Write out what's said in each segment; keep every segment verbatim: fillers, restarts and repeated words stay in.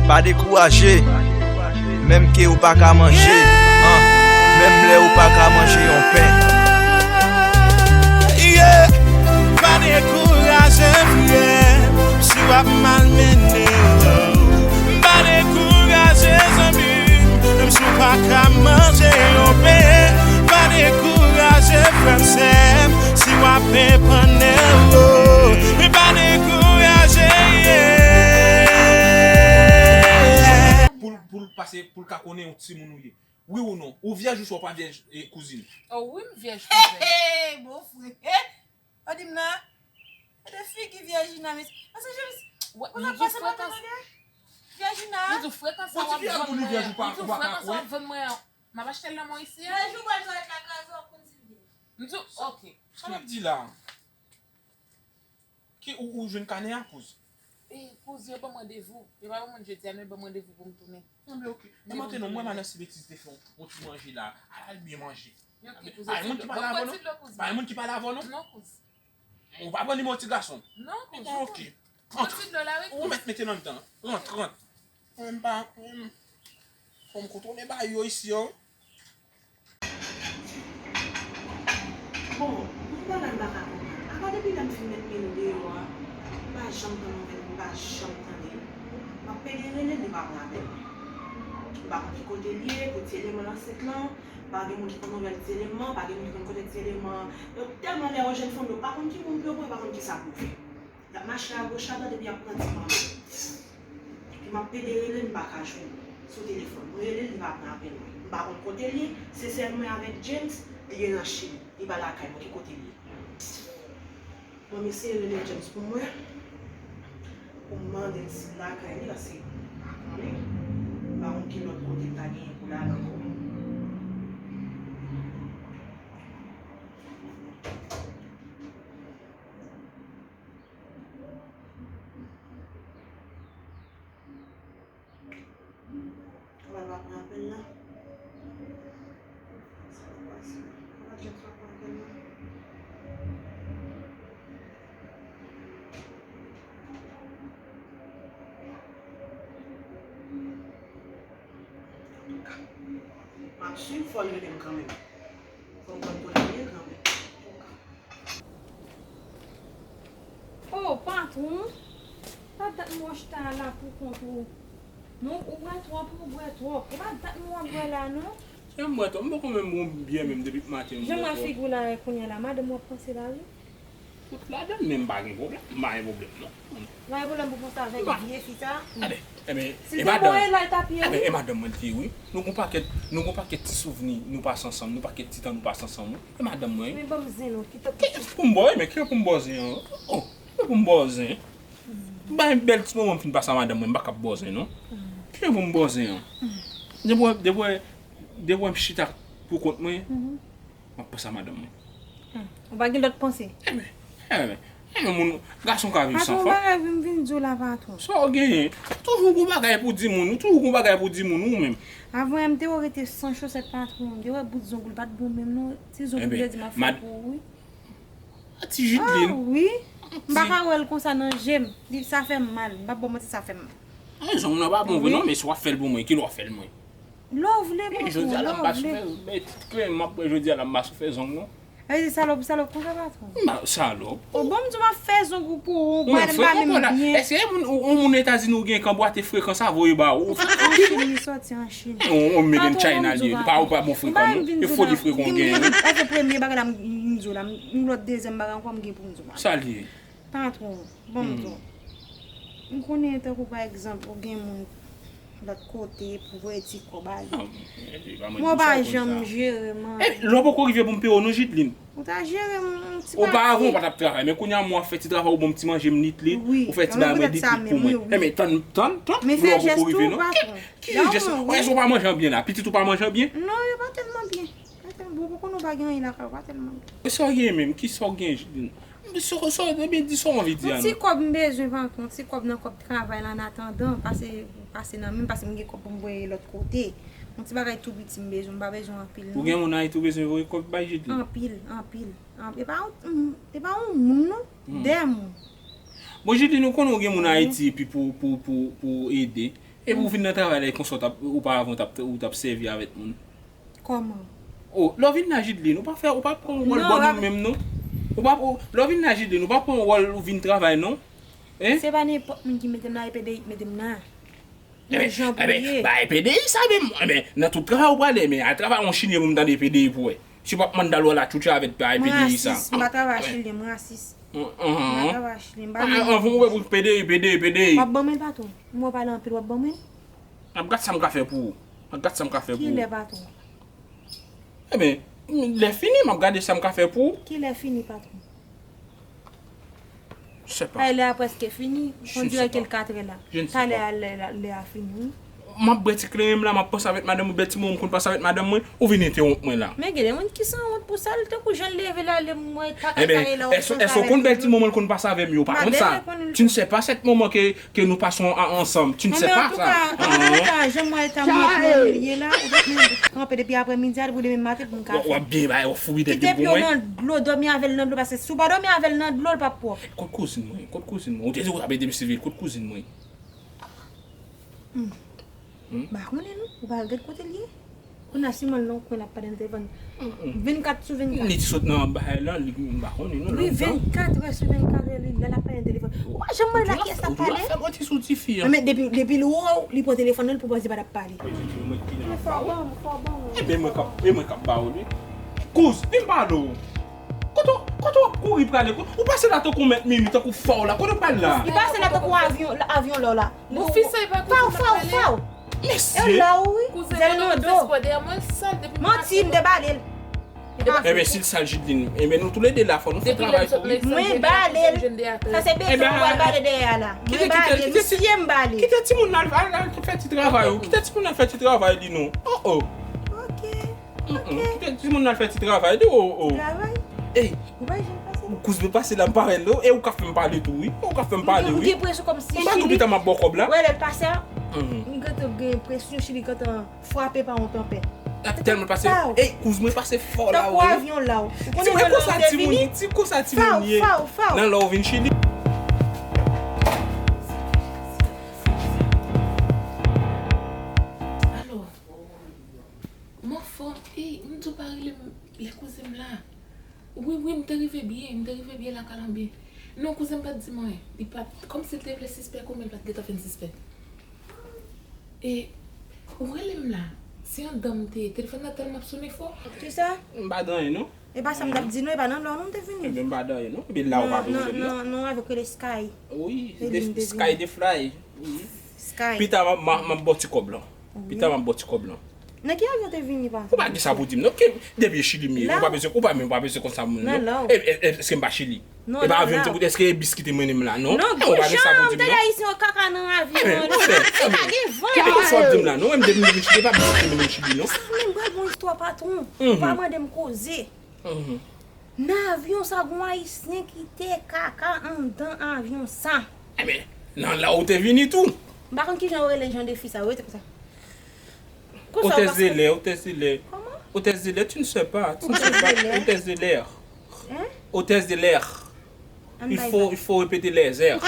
Pa dekouraje, menm ke ou pa ka manje, an, menm lè ou pa ka manje yon pen. Yeah. Pa dekouraje, frè m, si w ap malmennen. Pa dekouraje, zanmi m, menm si w pa ka manje yon pen. Pa dekouraje, frè m, sè m, si w ap epannen. Pa dekouraje, yeah. Pou l, pou l pase, pou l ka konnen yon timoun ou ye. Wi ou non? Ou vyèj ou swa w pa vyèj, eh, kouzin? Oh wi, m vyèj, kouzin. Hey, hey, bon frè. Hey! Ou di m nan? Gade figi Vyèjina, mesye. Paske je m. Ou pa pase pa mande Vyèjina. M di w frekan sa w ap vann mwen an. M di w frekan sa w ap vann mwen an. M ap achte l nan mwen isi a. Lè jou pral parèt la kraze, w ap konn si l vyèj. M di w, ok. Sa m ap di la? Ki ou, ou jwenn kanè a, kouz? E, kouz, yo ban m randevou. Yo pa ban mwen jodi a, non, yo ban m randevou pou m tounen. Anben, ok. Nan maten non, mwen, madanm, si betiz te fè yon, yon ti manje la. Al, al byen manje. Ok, kouz. Pa gen moun ki pale avè w, non? Pa gen moun ki pale avè w, non? Non, kouz. Ou pa pran nimewo ti gason? Non, kouz. Bon, ok. Antre. Ou mèt mete nan mitan. Rant, rant. Mwen, m pa, mwen, fò m kontwole bagay yo isi, yo. Bon, yon bagay m pa ka konprann. Apa depi lè m fin met men deyò a, m pa janm pran nouvèl, m pa janm tande l. M ap pede rele l, li pa pran apèl mwen. M pa konn ki kote l ye, kot ti eleman ansent lan, pa gen moun ki konn nouvèl ti eleman, pa gen moun ki konn kote ti eleman. Yo tèlman lè yo jwenn fanm, yo pa konn ki moun pou yo pran, yo pa konn kisa pou yo fè. Y ap mache agoch adwat epi y ap pran ti manman. Epi m ap pede rele l, m pa ka jwenn li sou telefòn. M rele l, li pa pran apèl mwen. M pa konn kote l ye, se sèl mwen avèk James, li gen nan Chili. Li pa lakay mwen, ki kote l ye? Bon, m eseye rele James pou m wè, pou m mande l si l lakay li, paske, konnen, m pa konn ki lòt kote l ta genyen pou l ale ankò. Kòman l pa pran apèl la? Sa k pase? Kòman James pa pran apèl la? Antouka, m ap swiv, fò l rele m kanmenm. Fò m konn kote l ye kanmenm. Oh, patwon, pa dat m wè w chita la pou kont ou. Non, ou bwè twòp, ou bwè twòp. E pa dat m wè w ap bwè la, non. Jan m bwè twòp, m poko menm bwè yon byè menm depi maten m bwè twòp. Jan m wè figi w la kounye a la, madanm w ap panse l a wi. Fout ladann, men m pa gen pwoblèm, m pa gen pwoblèm non. Ou pa gen pwoblèm pou panse avèk vye fi sa? Enben, enben, e madanm, enben, e madanm mwen li te ye wi. Nou gon pakèt, nou gon pakèt ti souvni nou pase ansanm, nou pakèt ti tan nou pase ansanm wi. E madanm mwen wi. Men ban m zen non, kite pou. Pou m ba w, men ki pou m ba w zen an? Oh, ki pou m ba w zen? M pa gen bèl ti moman m fin pase a madanm mwen, m pa kab ba w zen non. Ki pou m ba w zen an? Depi w, depi w, depi w wè m chita pou kont mwen, m ap panse a madanm mwen. Ou pa gen lòt panse? Enben, enben, enben moun, gason ka viv san fanm. Patwon, bagay vin vin di w la, patwon. Sa w genyen? Toujou gon bagay pou di moun, ou toujou gon bagay pou di moun, ou menm. Avan yè m te wè w rete san chosèt, patwon. M te wè bout zong ou, l pa t bon menm non. Ti zong ou, m te di m ap fè pou ou wi. A ti Jidlin. Ah wi. M pa ka wè l konsa nan je m. Li, sa fè m mal. M p ap ba w manti, sa fè m mal. Rezon w nan pa bon vre non, men si w ap fè l pou mwen, kilè w ap fè l mwen? Lè w vle, patwon, lè w vle. Jodi a la m pa soufè, men klè m ap pran jodi a la m pa soufè zong non. Sa vle di salòp, salòp konsa patwon? M pa salòp. O bon, m di w m ap fè zong ou pou ou, ou pa menm byen. Èske yon moun, yon moun Etazini ou gen k anbwate frekan sa voye ba ou? An Chin li sòti, an Chin. Yon made in China li ye, li pa, ou pa bon frekan non. E foli frekan w genyen wi. Sa se premye bagay la m di w la, yon lòt dezyèm bagay ankò m gen pou m di w. Sa l ye? Patwon, bon m di w. M konnen tankou pa egzanp ou gen moun lòt kote pou voye ti kòb ale. Men w pa janm jere m. Lè w poko rive pou m peye w non Jidlin. Ou ta jere m yon ti pati. Oparavan ou pa t ap travay, men kounye a m wè w ap fè ti travay ou ban m ti manje m nitlit, ou fè ti bagay mwen nitlit pou mwen. Enben tann, tann, tann, lè w poko rive non. Ki jès? Ou pa manje an byen la? Pitit ou pa manje an byen? Non, yo pa tèlman byen. Bon, pou konnen w pa gen anyen lakay ou, pa tèlman gen. Sa w gen menm? Kisa w gen, Jidlin? Sa w, sa w, ebyen, di sa w anvi di a non. Yon ti kòb m bezwen, patwon, yon ti kòb nan kòb travay la, an atandan, pase, pase nan men m, paske m gen kòb pou m voye lòt kote. Yon ti bagay tou piti m bezwen, m pa bezwen anpil non. Ou gen moun Ayiti ou bezwen voye kòb bay, Jidlin? Anpil, anpil, anpil. E pa yon, e pa yon moun non, dè moun. Bon, Jidlin, ou konnen ou gen moun Ayiti epi pou, pou, pou, pou ede. Epi ou vin nan travay la, e konsa w t ap, oparavan w t ap, ou t ap sèvi avèk moun. Kòman? O, lè w vin la, Jidlin, ou pa fè, ou pa pran wòl bòn moun menm, non. Ou pa, ou, lè w vin la, Jidlin, ou pa pran wòl ou vin travay, non. Hein? Se pa nenpòt moun ki mete m la, e P D I ki mete m la. Ebyen, ebyen, ba, e P D I sa menm. Ebyen, nan tout travay ou prale, men al travay yon chili pou m tande P D I pou wè. Si w p ap mande al wè la tchoutcha avèk pa e P D I sa. M rasis, m pa travay chili, m rasis. M pa travay chili, m pa. Anvan ou wè pou P D I, P D I, P D I. W ap ban mwen, patwon? M wè w pale anpil, w ap ban mwen? M ap gad sa m ka fè pou ou. M ap gad sa m ka fè pou ou. Kilè, patwon? Ebyen, lè fini, m ap gade sa m ka fè pou ou. Kilè fini, patwon? Je ne sais pas. Ay, lè a prèske fini, on dirait ke l katrè la. Je ne sais pas. Talè a lè, lè a fini, wi. M ap bwè ti kleren m la, m ap pase avèk madanm mwen, bèl ti moman m konn pase avèk madanm mwen, ou vin entewonp mwen la. Men gen de moun ki sanwont pou sa, l tankou jan l leve la, lè m wè ta, ta, ta, la, èske, èske w konn bèl ti moman l konn pase avè m yo? Pa konn sa. Tu ne sais pas cette moment que que nous passons en- ensemble. Tu ne sais pas ça. Antouka, jan mwen ta mwen pran milye la, ou pa t menm kanpe depi aprè midi a, pou demen maten pou m ka fè. W ap byen bay, w ap fouri tèt pou mwen. Kite pye w nan dlo, dòmi avè l nan dlo, paske si w pa dòmi avè l nan dlo, l p ap pwòp. Kot kouzin mwen? Kot kouzin mwen? Ou te di ou t ap ede m sivil, kot kouzin mwen? M pa konnen non, ou pa gad kote l ye? Kounye a si mwen nan kwen l ap pale nan telefòn. Vennkat sou vennkat. Li sot nan bagay la, li m pa konnen non. Wi, vennkat è sou vennkat, li la, l ap pale nan telefòn. Ou pa janm wè la kiyès l ap pale? Fè manti sou tifi an. Men depi, depi l wè w, li pran telefòn nan, li pwopòze pa t ap pale. Men fò ban m, fò ban m. Ebyen mwen k ap, e mwen k ap ba ou li. Kouz, vin pale w. Kote w, kote w ap kouri prale? Ou pase la tankou mèt mimi, tankou fò w la. Kote w prale la? Li pase la tankou avyon, avyon lò la. Bon, fi sa e pa kote w t ap pale. Faw, faw, faw. Mesye. E la ou wi. Kouzen mwen nan fès kwa dèyè mwen sal depi m pase. Manti, m te bale l. Ebyen, si l sal Jidlin, ebyen, nou toulede la, fò nou fè travay tou wi. Mwen bale l. Sa se bezwen ou al bale dèyè a la. Mwen bale l. Misye m bale l. Kite timoun nan al, al, al fè ti travay ou. Kite timoun nan fè ti travay li non. Oh, oh. Ok. Mm, mm. Kite timoun nan al fè ti travay li, oh, oh. Travay? Ey. Ou pa janm pase la. Kouz mwen pase la, m pa wè l non. E ou ka fè m pale tou wi. Ou ka fè m pale wi. Ou gen presyon kòmsi Chili. M pa tou pita m ap ba w kòb la. Wè lè l pase a. M gentan gen presyon Chili gentan frape pa yon tanpèt. Tèlman pase. Ey, kouz mwen pase fò la wi. Tankou avyon la w. Ou konnen nan lè w te vini. Ti konsa timoun ye. Faw, faw, faw. Nan lè w vin Chili. Alo. M anfòm, ey, m di w pa rele m lè kouzen m la. Wi, wi, m te rive byen, m te rive byen la Kalanbyen. Non, kouzen m pa t di m anyen. Li pa t, kòmsi l te vle sispèk ou, men l pa t gentan fè m sispèk. E, ou rele m la. Se anndan m te ye. Telefòn nan tèlman ap sonnen fò. Kisa? M pa di anyen, non. E pa sa m t ap di, non, e pa nan lò, non, m te vini. Ebyen, m pa di anyen, non. Ebyen, la ou pa vle rele m, non. Non, non, avèk rele Sky. Wi, Sky the Fly. Wi. Sky. Pita, m ap, m ap, m ap ba w ti kòb lan. Pita m ap ba w ti kòb lan. Nan ki avyon te vini pa? Ou pa gen sa pou di m non. Depi e Chili m ye, ou pa bezwen, ou pa menm pa bezwen konn sa moun non. E, e, èske m pa Chili? E pa avyon te koute, èske e bis ki te mennen m la non? Non, ou pa gen sa pou di m non. Ayisyen yo kaka nan avyon an. E pa gen van. Ou sa w ap di m la non? Mwen depi m vin Chili, e pa bis ki te mennen m Chili non. Sa menm pral bon istwa patwon. Ou pa mande m koze. Nan avyon sa, gon ayisyen ki te kaka anndan avyon sa. Ebyen, nan la ou te vini tou. M pa konn kijan yo rele jan de fi sa, yo rete konsa. Hôtesse de l'air, hôtesse de l'air. Kòman? Hôtesse de l'air, tu ne sais pas, tu ne sais pas. Hôtesse de l'air. Hôtesse de l'air. Il faut, il faut répéter les airs.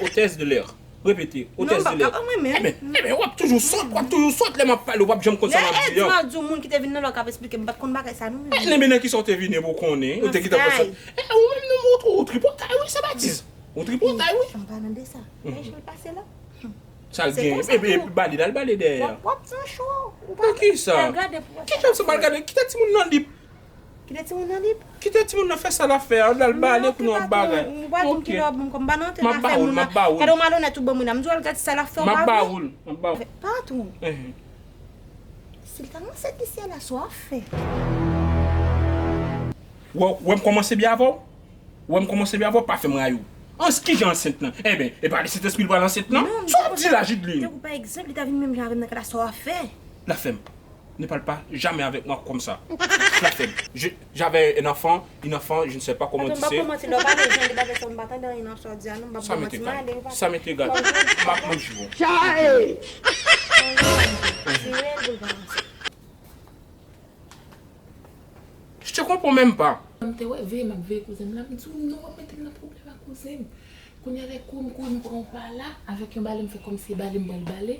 Hôtesse de l'air. Repete, hôtesse de l'air. Ebyen, ebyen, w ap toujou sot, w ap toujou sot lè m ap pale, w ap janm konn sa m ap di an. Lè Eddy di w moun ki te vin nan lò k ap esplike m, m pa t konn bagay sa non menm. Ebyen, nan kisa w te vini pou konnen? Ou te gentan konn sa. E, ou menm non, ou, ou tripotay wi, se batiz. Ou tripotay wi. An palan de sa, lè jan l pase la. Sa l gen, epi bale, l al bale dèyè. W ap, w ap nan cho. Pou kisa? Ki jan se mal gade? Kite timoun nan lib. Kite timoun nan lib. Kite timoun nan fè sa l ap fè a, l al bale pou nou ap bagay. Ou pa konn kilè w ap ban m kòb, m pa nan antre nan afè moun nan. Gade yon malonèt ou ban moun nan. M di w al gad sa l ap fè, ou pa vle. M ap ba ou l, m ap ba ou l. Patwon. Si l ta nan sèt isi a la, sa w ap fè? Wè, wè m kòmanse byen avè w? Wè m kòmanse byen avè w, pa fè m rayi w. An, kijan ansent lan? Ebyen, e pa li Sentespri l pral ansent lan? Sa w ap di la, Jidlin? Tankou pa egzanp, li ta vin menm jan avè m nan kay la, sa w ap fè? L ap fè m. Ne parle pas jamais avec moi comme ça. Blasphème. Je, j'avais un enfant, une enfant, je ne sais pas comment dire. Patwon, m pa pran manti, lè w pale jan de bagay sa, m pa tande anyen nan sa w di a non, m pa pran manti, m ale, ou pa. Ça m'est égal. M ap manje w. Chay! Se reyèl pou l pa manti. Je te comprends même pas. M te wè veye m ap veye kouzen m la, m di w non, w ap mete m nan pwoblèm ak kouzen m. Kounye a lè kouri m kouri m pran yon pala avèk yon bale, m fè kòmsi e bale m pral bale.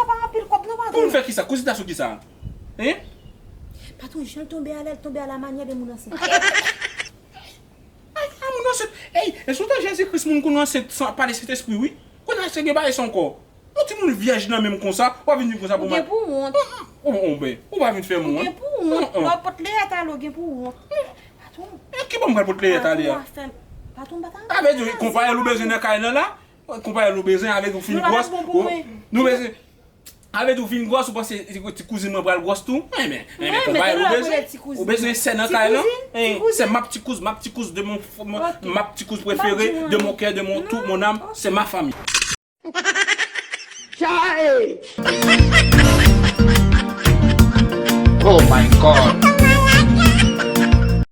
a pa anpil kòb non, patwon. Pou nou fè kisa? Konsiltasyon kisa? Hein? Patwon, jan l tonbe a, lè l tonbe a la manyè de moun ansent. Ay, a moun ansent. Ey, e sou tan Jezi Kris moun konn ansent san, pa de Sentespri, wi. Kounye a se gen bagay sa ankò. Yon timoun vyèj nan menm konsa, w ap vin di m konsa pou mwen. Ou gen pou wont. Ou, ou, ou, ben, ou pa vin fè m wont. Ou gen pou wont. Lè w pot leyèt ale, ou gen pou wont. Patwon. E ki bò m pral pot leyèt ale a? Patwon, pa ta. Sa vle di, konpayèl ou bezwen nan kay lan la? Konpayèl ou bezwen, avè di w fin gwòs. Nou bezwen. Avè di w fin gwòs, ou panse ti, ti kouzin mwen pral gwòs tou? Enben, enben, konpayèl ou bezwen. Ou bezwen sè nan kay lan? Sè m ap ti kouz, m ap ti kouz de mon, m ap ti kouz préféré, de mon cœur, de mon tout, mon âme, c'est ma famille. Chae! Oh my God!